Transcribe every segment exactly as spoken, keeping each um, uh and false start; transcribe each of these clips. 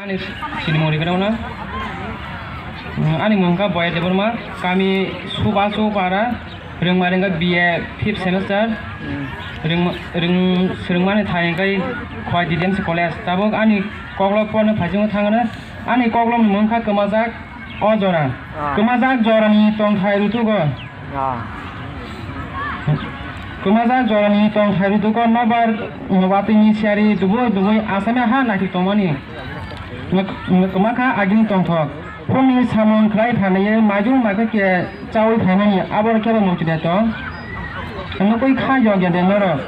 Ani sinimori kwrwngno. Ani mung kha Boya Debbarma, kami Subasu Para, Rwngma Rwngkha B A fifth semester, Rwngma-, Rwng-, Swrwngmani thai hwnkhe Khowai D D M C College. Tabuk ani koklop porno phaisingwi thangano. Ani koklopni mung kha Kwmajak O Jora. Ah. Kwmajak jorani tongthai rutugo. Ah. Kwmajak jorani tongthai rutugo nobar watwini siyari dubui dubui asana ha naithok tongmani. Kwma kha agini tongthok. Phungni samung khlai phainai maidu maikha khe chaui phainani aboro khe bo muchida tong. Nukui kha yogya de norok.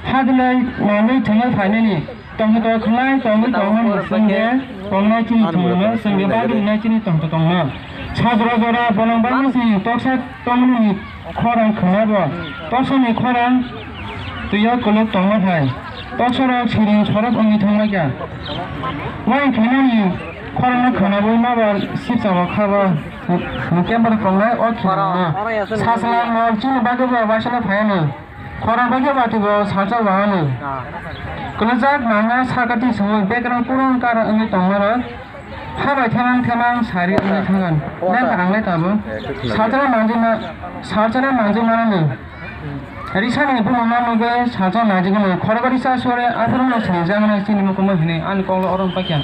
Hadilai manwi thangwi phainani. Tongtho khlai tongwi tongmani chwngde tongnai chini thwngno chwngde bagwi wngnai chini tongtho tongno. Sajora jora bolong bagwi chini toksa tongmani khorang khwnabo. Toksani khorang twiyo kwlwk tongma hai. Toksa rok siring sorok wngwi thangma kha. Wai khainani khorangno khwnabwi mabo sipsa rok khabo. Kembar tongnai o khirangno. Sajla nok chini bagwi bo waisano phaiani. Khorang bai khe bati bo salsa wahani. Ah. Kwlajak mangna sakati songwi background kurung kara wngwi tongmarok. Habai themang themang sari wngwi thangan. Nang ang le tabo. Salsa manjima, salsa manjima nani. Risani bumung ma nugwi salsa manjima nani. Khorok risa sore aphuru no sani jang nai chini mukumo hini. Ani kolo orom pakya.